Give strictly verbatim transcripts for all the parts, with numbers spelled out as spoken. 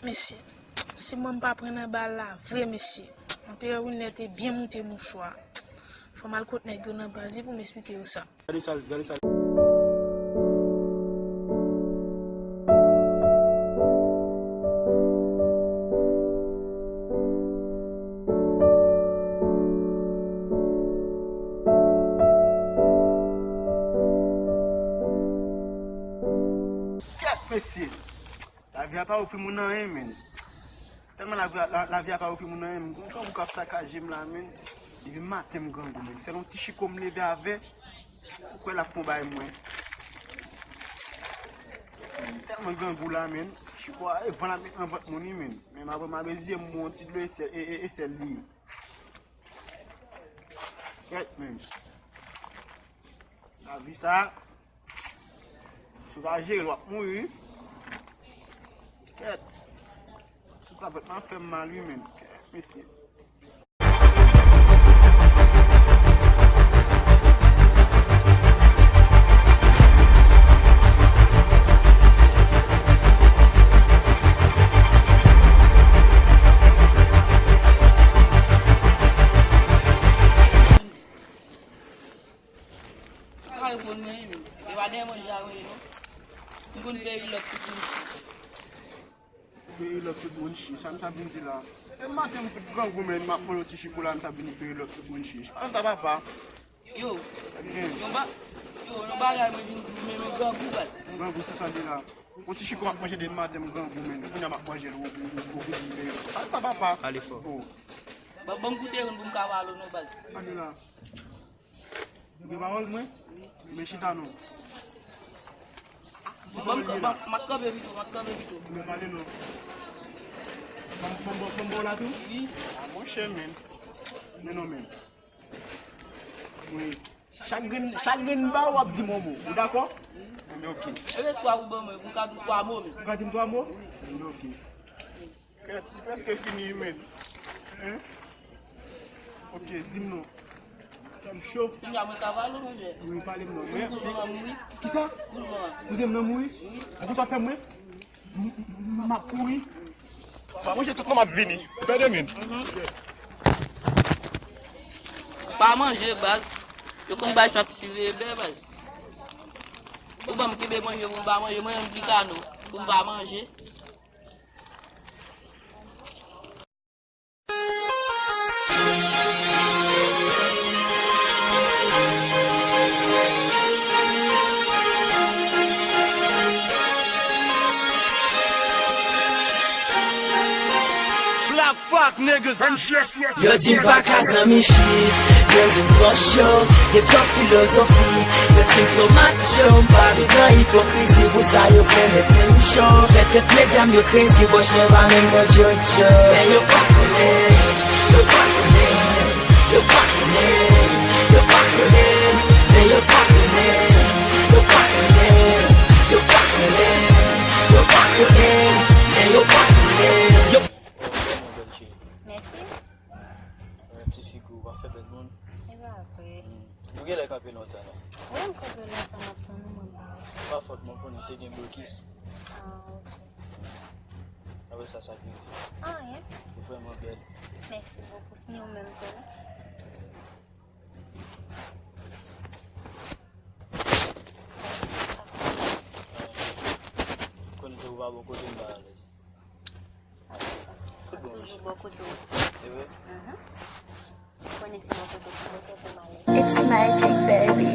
Mesye, si mwen m pa pran nan bal la, vre mesye. Anperè Wilner te byen moute mouchwa. Fò m al kot nèg yo nan baz wi pou m esplike yo sa. Gade sa, gade sa. Kèt, mesye. Lavi a pa ofri moun anyen, menn. Tèlman lavi a, la, lavi a pa ofri moun anyen, menn. Gon grangou k ap sakaje m la, menn. Depi maten m grangou, menn. Sèl yon ti chiko m leve avè. Ou kwè l ap fè yon bagay mwen. M tèlman grangou la, menn. Chiko a, e van l ap met nan vant moun, wi, menn. Men m apre m a bezye m yon ti dlo e sèl, e, e, e sèl li. Kèt, menn. Lavi sa. Si w pa jere l, w ap mouri, wi. Kèt. Tout sa fèt nan fè m mal, wi, menn. Kèt, mesye. Sa ka reponn mwen, wi. E pa dèyè manje a, wi, non. M konn peri lòt tout moun chich. Peri lòt tout moun chich. Sa m t ap vin di la. E maten m fout grangou, menn, m ap mande yon ti chiko la, m t ap vin peri lòt tout moun chich. Ann ta papa. Yo. Gen. Yon ba-, yo, yon bagay mwen vin di w, men yon grangou, baz. Grangou, tout sa de la. Yon ti chiko m ap manje de maten m grangou, menn. Kounye a m ap manje l, ou, ou, ou, ou vin peri. Ann ta papa. Ale fò. Oh. Ban, ban m goute youn pou m ka pale w non, baz. Ale la. Ou gen pawòl mwen? Men chita non. Ban m, ban, m ap kanpe pito, m ap kanpe pito. Men pale non. Ban m, ban m, ban m, ban m la tou? Wi. A monchè, menn. Men non, menn. Wi. Chak grenn, chak grenn ba w ap di m yon mo. Ou dakò? Enben, oke. Enben twa pou ban mwen, pou m ka di w twa mo, menn. Ou ka di m twa mo? Enben, oke. Kèt, li prèske fini, wi, menn. Hein? Ok, di m non. Kè m cho. Kounye a mwen ka pale w, monchè. Wi, pale m non. Kouzen m nan mouri. Kisa? Kouzen m nan. Kouzen m nan mouri? Wi. Ou konn sa w ap fè mwen? M, m, m ap kouri. Pa manje tout non, m ap vini. Fè de min. Pa manje, baz. Yo konn bay chat siveye bè, baz. Ou ban m kenbe manje pou m pa manje, mwen menm Blikano, pou m pa manje. Black Fuck niggas. Yo di m pa ka zanmi fi, yo di m twò cho, gen twòp filozofi. Yo di m twò macho, m pa viv nan ipokrizi, pou sa yo fè mete m cho. Fè tèt medam yo krezi, bòch mwen pa menm bon jojo. Men yo pa konnen, yo pa konnen, yo pa konnen, yo pa konnen, men yo pa konnen, yo pa konnen, yo pa konnen, yo pa konnen, men yo pa konnen. Yo Mèsi. Ti figi w pa fè bèl moun. E pa vre. Hmm. Nou genlè kanpe lontan la. Wi, m kanpe lontan, m ap tann ou, mwen ba ou. Pa fòt mwen, konnen te gen blokis. Ah, ok. Apre sa, sa k rive? Anyen. Ou vrèman bèl. Mèsi bokou. Ni ou menm tou. Konnen tou ou pa bò kote m pa alèz. Tout bon, toujou bò kote w. E vre? Mhm. Ou konnen se bò kote w ki pote pou m alèz. It's magic, baby.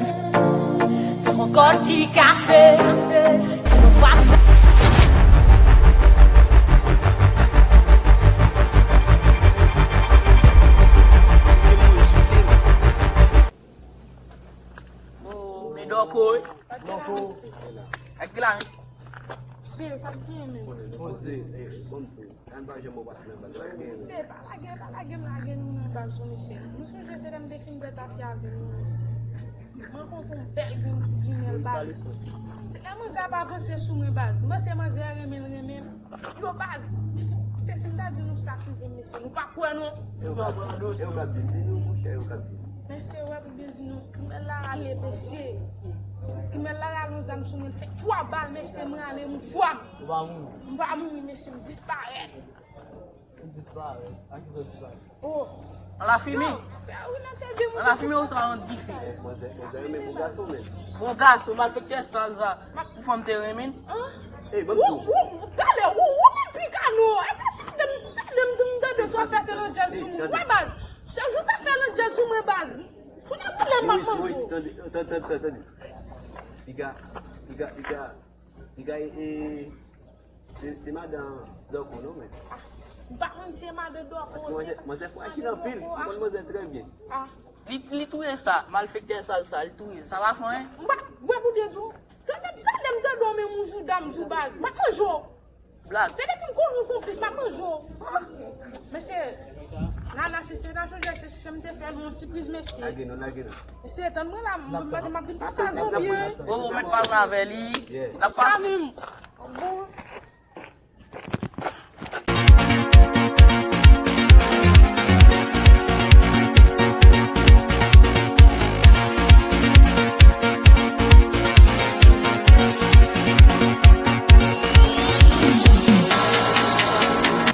Ton kò ki kase. Nou pa Oh, men dòko, wi. Dòko. Ak glamis. Se, sa k genyen menm? Poze, eh, bon pou. Ann pa janm wè w pase nan baz la. Se, pa lage, pa lage m lage nou nan baz ou, mesye. Nou sonje se lè m te fin bwè tafya avè nou, mesye. Mwen konn yon bèl grenn ti grimèl baz. Se lè manzè ap avanse sou mwen baz. M panse manzè renmen l renmen m. Yo baz. Se si m ta di nou sa k rive m, mesye. Nou pa kwè non. E yo ka, e yo ka vin, di nou, monchè, e yo ka vin. Mesye, wè pou byen di nou. Grimèl la ale, mesye. Gimèl la rale yon zam sou mwen, l fè twa bal, mesye, m rale mouchwa m. Ou pa mouri? M pa mouri, mesye, m disparèt. Ou disparèt? A kisa w disparèt? Oh. An lafimi? Non, wi, nan tèt de moun. An lafimi ou sa yon dife? Manzè, manzè renmen bon gason, men. Bon gason, malfektè sal sa. Pou fanm te renmen. Hein? Ey, ban m di w. Ou, ou, talè, ou, ou menm pi ka non. E, tande m, tande m, m tande sa w fè se landjèz sou mwen. Wè, baz. Se jou ta fè landjèz sou mwen, baz. Kounye a kounye a m ap manje w. Tande, tande, tande, tande. Piga, piga, piga. Piga, e, e, se, se madan Dòko, non, men. M pa konn se madan Dòko, se madan Dòko, a. Paske manzè, manzè fwa ki nan pil, m konn manzè trè byen. Ah. Li, li touye sa, malfektè sal sa, li touye. Sa pa fè anyen? M pa, wè pou byen di w. Tande, tande m tande w, men m jou dam jou baz. M ap manje w. Blag. Se depi m konn ou konplis, m ap manje w. Mesye, Nana, si se nan chonje, se, se m te fè nou yon sipriz, mesye. Lage non, lage non. Mesye, tann mwen la, m, m, m ap vin pase a zonbi, wi. Oh, ou mèt pale avè li. Yeah. N ap pase. Sa menm. Bon.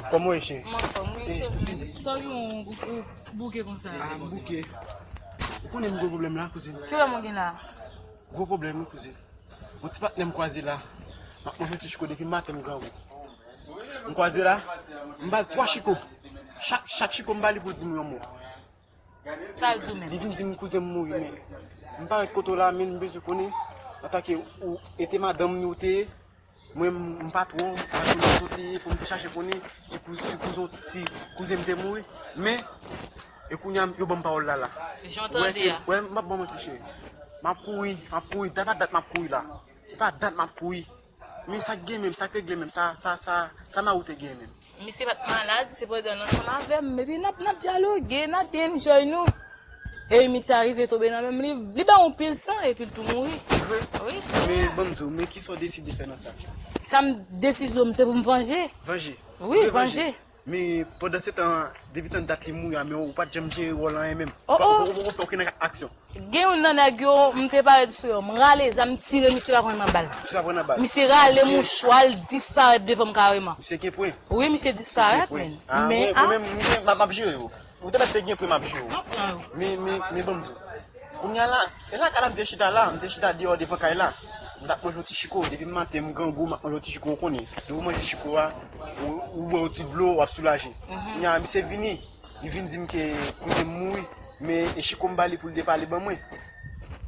Kòman w ye, cheri? M anfòm, wi, cheri. Sa w gen yon, ou, ou bouke konsa? Ah, m bouke. Ou konnen m gwo pwoblèm la, kouzin. Ki pwoblèm ou gen la? Gwo pwoblèm, wi, kouzin. Yon ti patnè m kwaze la. M ap manje yon ti chiko depi maten, m grangou. M kwaze la, m ba l twa chiko. Chak, chak chiko m ba li pou l di m yon mo. Sa l di w menm? Li vin di m kouzen m mouri, men m parèt kote w la, men m bezwen konnen, antanke ou, e te madanm li ou te ye, mwen m, m patwon, m pa konnen kote w te ye, pou m te chache konnen si kou-, si kouzen, si kouzen m te mouri, men, e kounye a, yo ban m pawòl la la. Jan w tande a. Wè, m ap ba w manti, cheri. M ap kouri, m ap kouri, dat pa dat m ap kouri la. E pa dat m ap kouri. Men sa k gen menm, sa k regle menm, sa, sa, sa, sa Mawout te gen menm. Misye pa t malad, sepandan l ansanm avè m, epi n ap, n ap dyaloge, n ap enjoy nou. Epi misye arive tonbe nan men m, li, li bay yon pil san, epi l tou mouri. Vre? Wi. Men ban m di w, men kisa w deside fè nan sa? Sa m, desizyon m, se pou m vanje. Vanje? Wi, vanje. Men pandan se tan, depi tan dat li mouri a, men ou pa t janm jere wòl anyen menm. Oh, oh. Ou pa, ou pa, ou pa fè okenn aksyon. Gen youn nan nèg yo, m te parèt sou yo, m rale zam, m tire, misye pa pran nan bal. Misye pa pran nan bal. Misye rale mouchwa l, disparèt devan m kareman. Misye gen pwen. Wi, misye disparèt, men. Ah, men, mwen, mwen menm, m gen, m ap, m ap jere yo. Ou te mèt te gen pwen, m ap jere yo. M ap pran yo. Men, men, men ban m di w. Kounye a la, e lakay la m te chita la, m te chita deyò devan kay la. M t ap manje yon ti chiko, depi maten m grangou, m ap manje yon ti chiko, ou konnen. Depi w manje chiko a, ou, ou bwè yon ti dlo, w ap soulaje. Kounye a, misye vini. Li vin di m ke kouzen m mouri, men e chiko m ba li pou l depale ban mwen.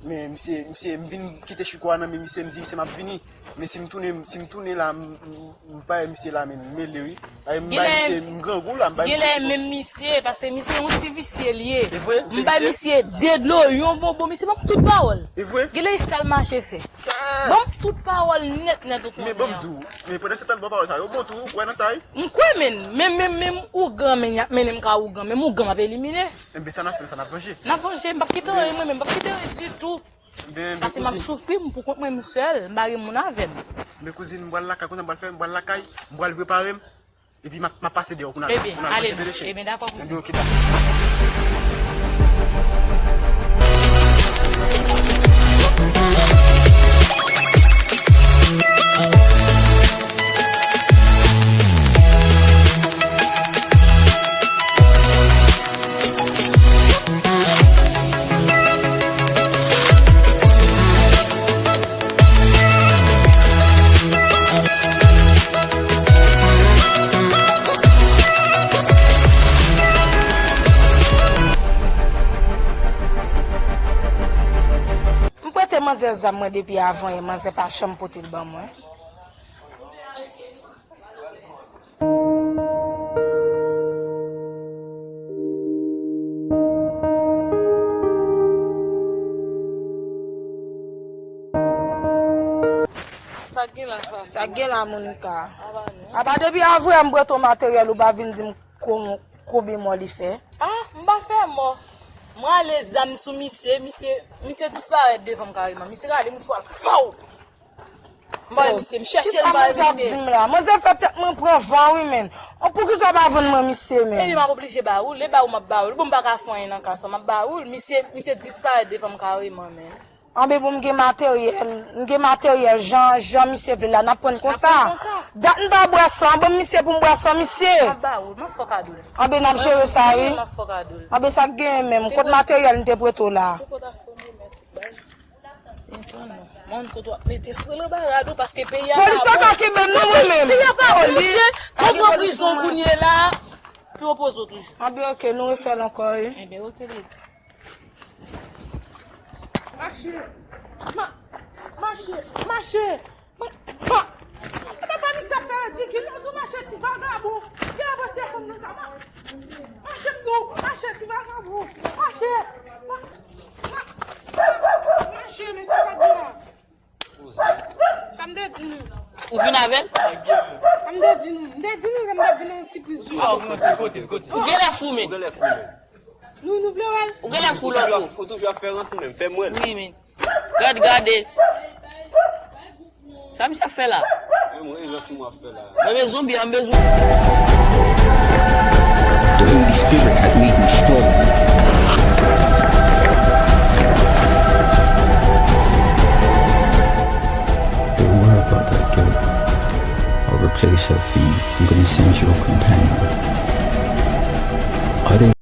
Men misye, misye, m vin kite chiko a nan men misye, m di misye m ap vini. Men si m tounen, si m tounen la, m, m, m pa wè misye la, men m mele wi. Paske m bay misye, m grangou la, m bay misye chiko. Genlè menm misye, paske misye yon ti visye li ye. E vre? M bay misye de dlo, yon bonbon, misye ban m tout pawòl. E vre? Genlè e sa l mache fè. Ban m tout pawòl nèt nèt ou konnen an. Men ban m di w, men pandan se tan l ba w pawòl sa yo bon tou, ou kwè nan sa wi? M kwè, men, men, men, men ougan, men y ap mennen m ka ougan, men ougan m ap elimine. Enben sa n ap fè, sa n ap vanje. N ap vanje, m p ap kite anyen, mwen menm, m p ap kite anyen ditou. Paske m ap soufri, m pou kont mwen, m sèl, m pa gen moun avè m. Men kouzin, m pral lakay, kounye a m pral fè, m pral lakay, m pral prepare m. Epi m ap, m ap pase deyò kounye a. Ebyen, ale, ebyen, dakò, kouzin. Ebyen, oke, dakò. M prete manzè zam mwen depi avan yè, manzè pa janm pote l ban mwen. Sa k gen la, Fafa? Sa k gen la, Monica? Apa depi avwè m prete w materyèl, ou pa vin di m kon-, konbyen mò li fè? Ah, m pa fè mò. M rale zam sou misye, misye, misye disparèt devan m kareman. Misye rale mouchwa l, faw! M pa wè misye, m chèche l, m pa wè misye. Kisa manzè ap di m la? Manzè fè tèt mwen pran van wi, menn. Poukisa w pa vann mwen misye, menn? Ebyen, m ap oblije ba ou l, e ba ou m ap ba ou l. Bon, m pa ka fè anyen nan ka sa, m ap ba ou l. Misye, misye disparèt devan m kareman, menn. Anben bon, m gen materyèl. M gen materyèl. Jan, jan misye vle la, n ap pran konsa. Dat m pa bwè san. Anben misye pou m bwè san, misye. M ap ba ou l. M ap fè w kado l. Anben n ap jere sa, wi. M ap fè w kado l. Anben sa k genyen menm? Kot materyèl m te prete w la? Se pa ta fè w mèt bay. Mòn, kote w ap mete fre nan barad ou, paske peyi a pa bon. Polis pa ka kenbe m non, mwen menm. Peyi a pa bon, monchè. Ou pran prizon kounye la. Pou yo poze w toujou. Anben, oke, nou refè l ankò, wi. Enben, oke, lady. Mache. Ma-, mache. Mache. Ma-, ma-, papa misye ap fè ridikil. Yo tou mache ti vagabon. Gen la pase fanm nan sa. Ma-, mache m di w. Mache ti vagabon. Mache. Ma-, ma-, mache, mesye sa gen la. Sa m te di nou. Ou vin avè l? Sa m te di nou. M te di nou, sa m t ap vin nan yon sipriz pou nou. Ou gen lè fou, men. Ou gen lè fou, men. Nou, nou vle wè l. Ou gen lè fou, lòt. Ou toujou ap fè ranson, men. Fè m wè l. Wi, men. Gad, gade. Sa misye ap fè la? Fè m wè ranson w ap fè la. Mwen bezwen byen, mwen bezwen. The Holy Spirit has made me strong. Don't worry about that girl. I'll replace her for you. I'm gonna send you a companion. I don't